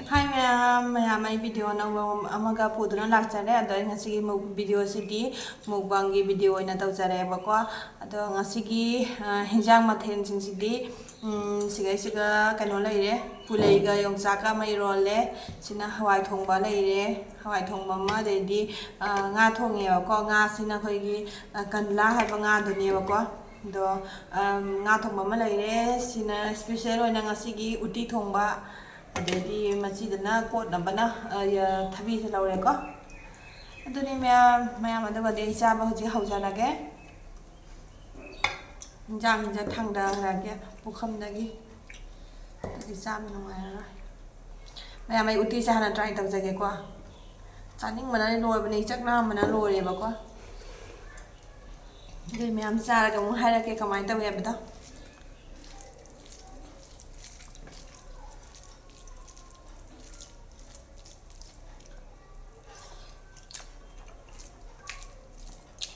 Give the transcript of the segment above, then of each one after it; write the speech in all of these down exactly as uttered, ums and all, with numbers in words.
ꯍꯥꯏ ꯃꯌꯥꯝ, ꯃꯌꯥꯝ ꯑꯩ ꯚꯤꯗꯤꯑꯣ ꯑꯅꯧꯕ ꯑꯃꯒ ꯄꯨꯗꯨꯅ ꯂꯥꯛꯆꯔꯦ꯫ ꯑꯗꯣ ꯑꯩ ꯉꯁꯤꯒꯤ ꯃꯨꯛ-, ꯚꯤꯗꯤꯑꯣꯁꯤꯗꯤ ꯃꯨꯛꯕꯥꯡꯒꯤ ꯚꯤꯗꯤꯑꯣ ꯑꯣꯏꯅ ꯇꯧꯖꯔꯦꯕꯀꯣ꯫ ꯑꯗꯣ ꯉꯁꯤꯒꯤ, ꯑ, ꯍꯤꯟꯖꯥꯡ ꯃꯊꯦꯜꯁꯤꯡꯁꯤꯗꯤ, ꯎꯝ, ꯁꯤꯒꯩꯁꯤꯒ ꯀꯩꯅꯣ ꯂꯩꯔꯦ, ꯄꯨꯂꯩꯒ ꯌꯣꯡꯆꯥꯛꯀ ꯑꯃ ꯏꯔꯣꯜꯂꯦ꯫ ꯁꯤꯅ ꯍꯋꯥꯏ ꯊꯣꯡꯕ ꯂꯩꯔꯦ, ꯍꯋꯥꯏ ꯊꯣꯡꯕ ꯑꯃ, ꯑꯗꯩꯗꯤ, ꯑ, ꯉꯥ ꯊꯣꯡꯉꯦꯕꯀꯣ꯫ ꯉꯥꯁꯤꯅ ꯑꯩꯈꯣꯏꯒꯤ, ꯑ, ꯀꯟꯂꯥ ꯍꯥꯏꯕ ꯉꯥꯗꯨꯅꯦꯕꯀꯣ꯫ ꯑꯗꯣ, ꯑ, ꯉꯥ ꯊꯣꯡꯕ ꯑꯃ ꯂꯩꯔꯦ꯫ ꯁꯤꯅ ꯏꯁꯄꯤꯁꯦꯜ ꯑꯣꯏꯅ ꯉꯁꯤꯒꯤ ꯎꯇꯤ ꯊꯣꯡꯕ꯫ ꯑꯗꯩꯗꯤ ꯃꯆꯤꯗꯅ ꯀꯣꯠꯅꯕꯅ, ꯑ, ꯌ-, ꯊꯕꯤꯁꯦ ꯂꯧꯔꯦꯀꯣ꯫ ꯑꯗꯨꯅꯤ ꯃꯌꯥꯝ, ꯃꯌꯥꯝ, ꯑꯗꯨꯒꯗꯤ ꯑꯩ ꯆꯥꯕ ꯍꯧꯖꯤꯛ ꯍꯧꯖꯔꯒꯦ꯫ ꯏꯟꯖꯥꯡꯁꯤꯡꯁꯦ ꯊꯥꯡꯗꯈ꯭ꯔꯒꯦ ꯄꯨꯈꯝꯗꯒꯤ꯫ ꯑꯗꯨꯗꯤ ꯆꯥꯕ ꯅꯨꯡꯉꯥꯏꯔꯔꯣꯏ꯫ ꯃꯌꯥꯝ, ꯑꯩ ꯎꯇꯤꯁꯦ ꯍꯥꯟꯅ ꯇ꯭ꯔꯥꯏ ꯇꯧꯖꯒꯦꯀꯣ꯫ ꯆꯥꯅꯤꯡꯕꯅ ꯂꯣꯏꯕꯅꯦ, ꯆꯥꯛ ꯂꯥꯝꯕꯅ ꯂꯣꯏꯔꯦꯕꯀꯣ꯫ ꯑꯗꯨꯗꯤ ꯃꯌꯥꯝ ꯆꯥꯔꯒ ꯑꯃꯨꯛ ꯍꯥꯏꯔꯛꯀꯦ ꯀꯃꯥꯏꯅ ꯇꯧꯋꯦ ꯍꯥꯏꯕꯗꯣ꯫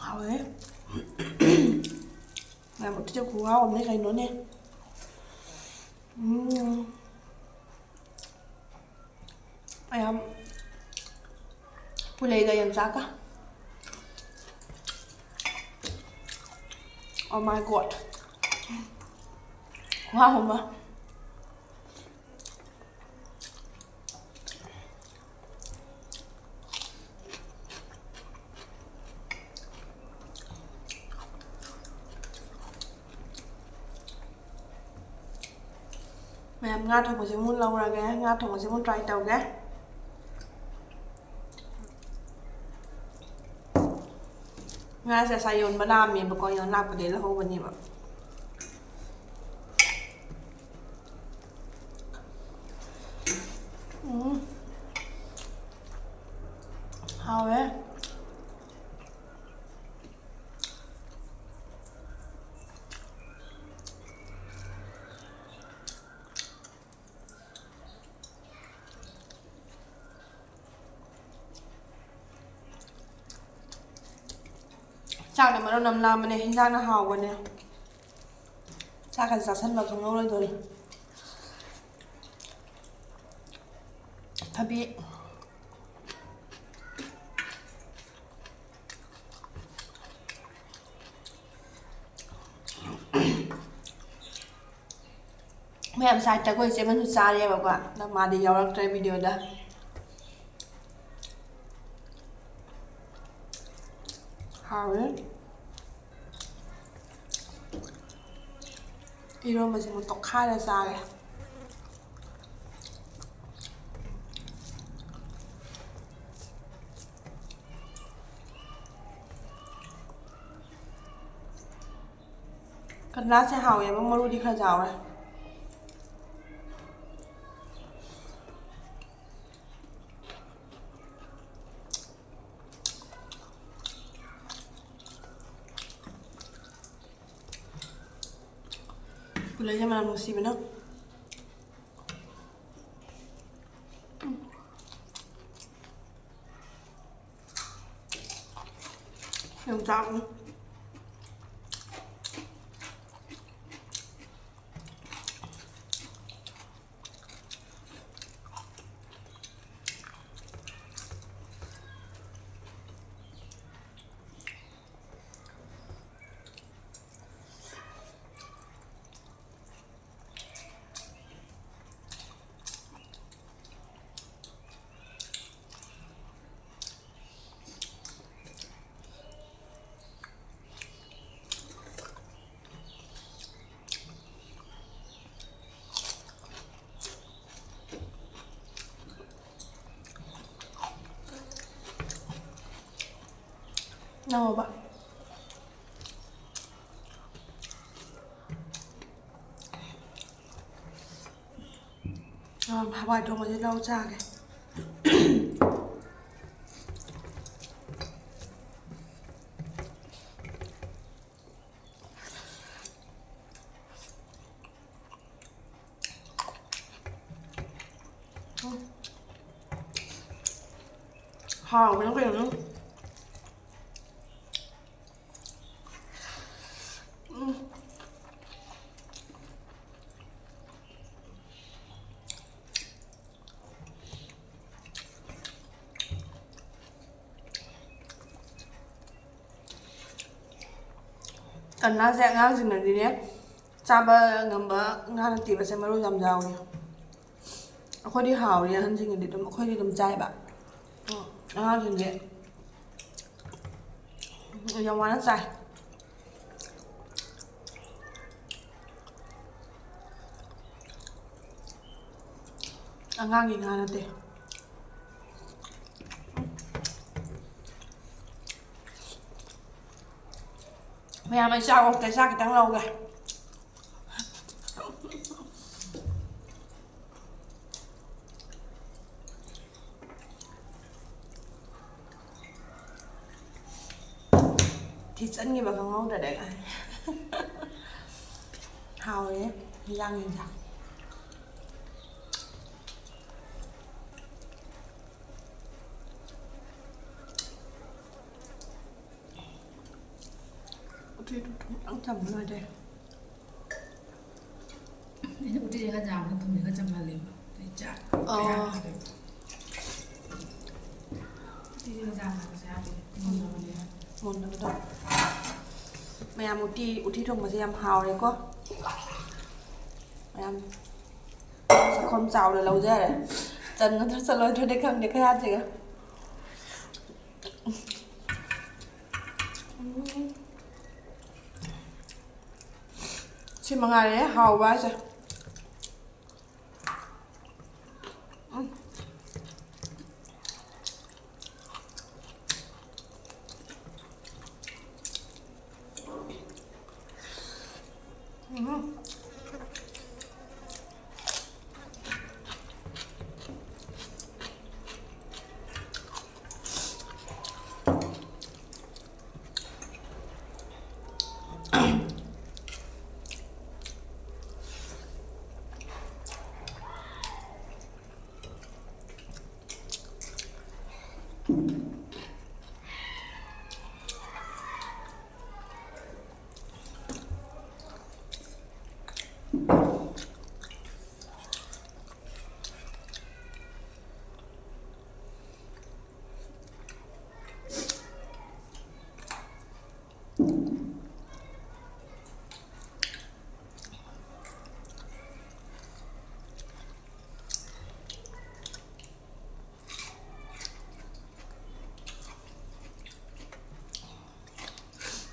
ꯍꯥꯎꯋꯦ꯫ ꯃꯌꯥꯝ ꯎꯇꯤꯁꯦ ꯈꯨꯍꯥꯎ ꯑꯃꯅꯦ ꯀꯩꯅꯣꯅꯦ꯫ ꯎꯝ꯫ ꯃꯌꯥꯝ ꯄꯨꯂꯩꯒ ꯌꯣꯡꯆꯥꯛꯀ꯫ Oh my God. ꯈꯨꯍꯥꯎ ꯑꯃ꯫ ꯃꯌꯥꯝ, ꯉꯥ ꯊꯣꯡꯕꯁꯦ ꯑꯃꯨꯛ ꯂꯧꯔꯒꯦ, ꯉꯥ ꯊꯣꯡꯕꯁꯦ ꯑꯃꯨꯛ ꯇ꯭ꯔꯥꯏ ꯇꯧꯒꯦ꯫ ꯉꯥꯁꯦ ꯉꯁꯥꯏ ꯌꯣꯟꯕ ꯂꯥꯛꯑꯝꯃꯦꯕꯀꯣ, ꯌꯣꯟ ꯂꯥꯛꯄꯗꯒꯤ ꯂꯧꯍꯧꯕꯅꯦꯕ꯫ ꯎꯝ꯫ ꯍꯥꯎꯋꯦ꯫ ꯆꯥꯛꯅ ꯃꯔꯣꯟ ꯑꯃ ꯂꯥꯝꯕꯅꯦ, ꯍꯤꯟꯖꯥꯡꯅ ꯍꯥꯎꯕꯅꯦ꯫ ꯆꯥꯛꯀ ꯆꯥꯁꯟꯕ ꯈꯪꯍꯧꯔꯣꯏꯗꯧꯔꯤ꯫ ꯑꯕꯤ꯫ ꯃꯌꯥꯝ ꯁꯥꯏꯠꯇ ꯑꯩꯈꯣꯏ ꯏꯆꯦ ꯑꯃꯁꯨ ꯆꯥꯔꯦꯕꯀꯣ, ꯑꯗꯣ ꯃꯥꯗꯤ ꯌꯥꯎꯔꯛꯇ꯭ꯔꯦ ꯚꯤꯗꯤꯑꯣꯗ꯫ ꯍꯥꯎꯋꯦ꯫ ꯏꯔꯣꯝꯕꯁꯤꯃ ꯇꯣꯠꯈꯥꯏꯔ ꯆꯥꯒꯦ꯫ ꯀꯗ꯭ꯔꯥꯁꯦ ꯍꯥꯎꯋꯦꯕ, ꯃꯔꯨꯗꯤ ꯈꯔ ꯆꯥꯎꯔꯦ꯫ ꯄꯨꯂꯩꯁꯦ ꯃꯅꯝ ꯅꯨꯡꯁꯤꯕꯅ꯫ ꯌꯣꯡꯆꯥꯛꯅꯤ꯫ ꯅꯪꯉꯣꯕ꯫ ꯍꯋꯥꯏ ꯊꯣꯡꯕꯁꯦ ꯂꯧ ꯆꯥꯒꯦ꯫ ꯎꯝ꯫ ꯍꯥꯎꯕꯅ ꯀꯩꯅꯣ꯫ ꯎꯝ꯫ ꯀꯅꯥꯁꯦ ꯑꯉꯥꯡꯁꯤꯡꯅꯗꯤꯅꯦ, ꯆꯥꯕ ꯉꯝꯕ ꯉꯥ ꯅꯠꯇꯦꯕꯁꯦ, ꯃꯔꯨ ꯌꯥꯝ ꯌꯥꯎꯋꯦ꯫ ꯑꯩꯈꯣꯏꯗꯤ ꯍꯥꯎꯋꯦ, ꯑꯍꯟꯁꯤꯡꯅꯗꯤ ꯑꯗꯨꯝ, ꯑꯩꯈꯣꯏꯗꯤ ꯑꯗꯨꯝ ꯆꯥꯏꯕ꯫ ꯎꯝ, ꯑꯉꯥꯡꯁꯤꯡꯗꯤ ꯌꯥꯝ ꯋꯥꯅ ꯆꯥꯏ꯫ ꯑꯉꯥꯡꯒꯤ ꯉꯥ ꯅꯠꯇꯦ꯫ ꯃꯌꯥꯝ ꯑꯩ ꯆꯥꯛ ꯑꯣꯛꯇ ꯆꯥꯛ ꯈꯤꯇꯪ ꯂꯧꯒꯦ꯫ ꯊꯤꯠꯆꯟꯈꯤꯕ ꯈꯪꯍꯧꯗ꯭ꯔꯦ꯫ ꯍꯥꯎꯋꯦ ꯍꯤꯟꯖꯥꯡꯁꯤꯡꯁꯦ꯫ ꯎꯇꯤꯗꯨ ꯊꯨꯝ ꯈꯤꯇꯪ ꯆꯝꯕ ꯂꯣꯏꯔꯦ꯫ ꯑꯩꯅ ꯎꯇꯤꯁꯦ ꯈꯔ ꯌꯥꯝꯅ ꯊꯨꯝꯁꯦ ꯈꯔ ꯆꯝꯍꯜꯂꯦꯕ꯫ ꯑꯗꯩ ꯆꯥꯛ ꯑꯣ꯫ ꯀꯌꯥ ꯍꯥꯞꯄꯦꯕ꯫ ꯎꯇꯤꯁꯦ ꯈꯔ ꯌꯥꯝꯅ ꯍꯥꯞꯄꯁꯦ ꯍꯥꯞꯄꯦ꯫ ꯃꯨꯟꯅꯕꯅꯦ꯫ ꯃꯨꯟꯅꯕꯗꯣ꯫ ꯃꯌꯥꯝ ꯎꯇꯤ, ꯎꯇꯤ ꯊꯣꯡꯕꯁꯦ ꯌꯥꯝ ꯍꯥꯎꯔꯦꯀꯣ꯫ ꯃꯌꯥꯝ ꯆꯥꯛꯈꯨꯝ ꯆꯥꯎꯅ ꯂꯧꯖꯔꯦ꯫ ꯆꯟꯒꯗ꯭ꯔꯥ ꯆꯜꯂꯣꯏꯗ꯭ꯔꯗꯤ ꯈꯪꯗꯦ ꯈꯌꯥꯠꯁꯤꯒ꯫ ꯎꯝ꯫ ꯁꯤ ꯃꯉꯥꯏꯔꯦ ꯍꯥꯎꯕ ꯍꯥꯏꯁꯦ꯫ ꯎꯝ꯫ ꯎꯝ꯫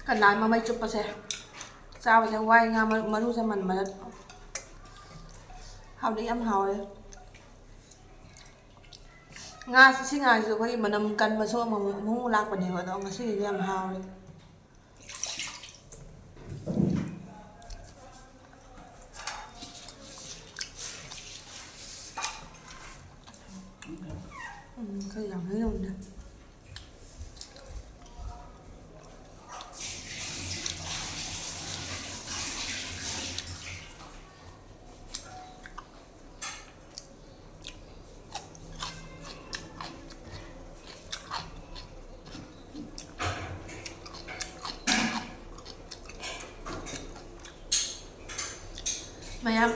ꯀꯅꯥ ꯃꯃꯩ ꯆꯨꯞꯄꯁꯦ ꯆꯥꯕꯁꯦ ꯋꯥꯏ꯫ ꯉꯥ ꯃꯔꯨ, ꯃꯔꯨꯁꯦ ꯃꯟꯕꯗ ꯍꯥꯎꯗꯤ ꯌꯥꯝ ꯍꯥꯎꯔꯦ꯫ ꯉꯥ, ꯁꯤ ꯉꯥꯁꯤꯁꯨ ꯑꯩꯈꯣꯏꯒꯤ ꯃꯅꯝ ꯀꯟꯕꯁꯨ ꯑꯃꯨꯛ, ꯑꯃꯨꯛ ꯂꯥꯛꯄꯅꯦꯕ, ꯑꯗꯣ ꯉꯁꯤꯒꯤꯗꯤ ꯌꯥꯝ ꯍꯥꯎꯔꯦ꯫ ꯎꯝ, ꯈꯔ ꯌꯥꯝꯅ ꯌꯧꯅ꯫ ꯃꯌꯥꯝ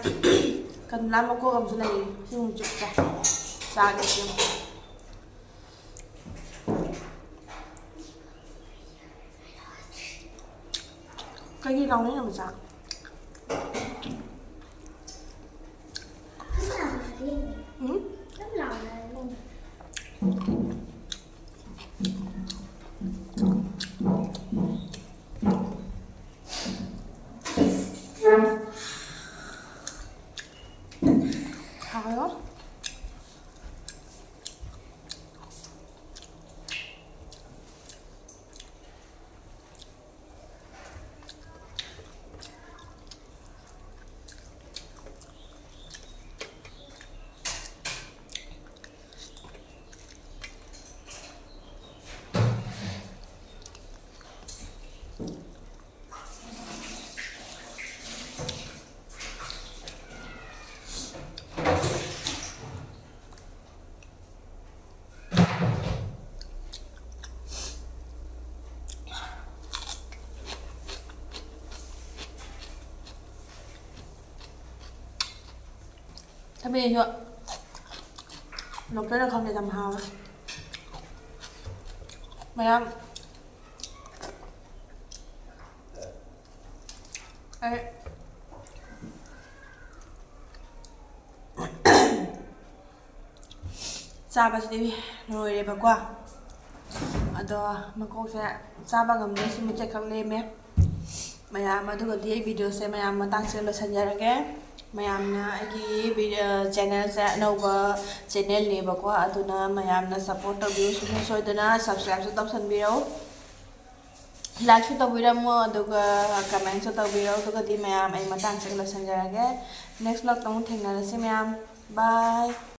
ꯀꯟꯂꯥ ꯃꯀꯣꯛ ꯑꯃꯁꯨ ꯂꯩꯔꯤ꯫ ꯁꯤ ꯑꯃꯨꯛ ꯆꯨꯞꯀꯦ꯫ ꯆꯥꯒꯦ ꯁꯤ ꯑꯃꯨꯛ꯫ ꯀꯩꯒꯤ ꯂꯥꯎꯅꯩꯅꯣ ꯃꯆꯥ? ꯎꯝ? ꯍꯥꯎꯋꯦ꯫ ꯊꯕꯤꯁꯨ ꯂꯣꯀꯦꯜꯅ ꯈꯪꯗꯦ ꯌꯥꯝ ꯍꯥꯎꯋꯦ꯫ ꯃꯌꯥꯝ ꯑꯩ ꯆꯥꯕꯁꯤꯗꯤ ꯂꯣꯏꯔꯦꯕꯀꯣ꯫ ꯑꯗꯣ ꯑꯗꯣ ꯃꯀꯣꯛꯁꯦ ꯆꯥꯕ ꯉꯝꯗꯦ, ꯁꯤ ꯃꯆꯦꯠꯈꯛ ꯂꯦꯝꯃꯦ꯫ ꯃꯌꯥꯝ, ꯑꯗꯨꯒꯗꯤ ꯑꯩ videoꯁꯦ ꯃꯌꯥꯝ ꯃꯇꯥꯡꯁꯤꯗ ꯂꯣꯏꯁꯤꯟꯖꯔꯒꯦ꯫ ꯃꯌꯥꯝꯅ ꯑꯩꯒꯤ video, channelꯁꯦ ꯑꯅꯧꯕ channelꯅꯦꯕꯀꯣ, ꯑꯗꯨꯅ ꯃꯌꯥꯝꯅ support ꯇꯧꯕꯤꯌꯨ, ꯁꯨꯡꯁꯣꯏ ꯁꯣꯏꯗꯅ subscribeꯁꯨ ꯇꯧꯁꯟꯕꯤꯔꯧ, likeꯁꯨ ꯇꯧꯕꯤꯔꯝꯃꯣ, ꯑꯗꯨꯒ commentꯁꯨ ꯇꯧꯕꯤꯔꯧ꯫ ꯑꯗꯨꯒꯗꯤ ꯃꯌꯥꯝ, ꯑꯩ ꯃꯇꯥꯡꯁꯤꯗ ꯂꯣꯏꯁꯤꯟꯖꯔꯒꯦ꯫ Next vlogꯇ ꯑꯃꯨꯛ ꯊꯦꯡꯅꯔꯁꯤ ꯃꯌꯥꯝ꯫ Bye꯫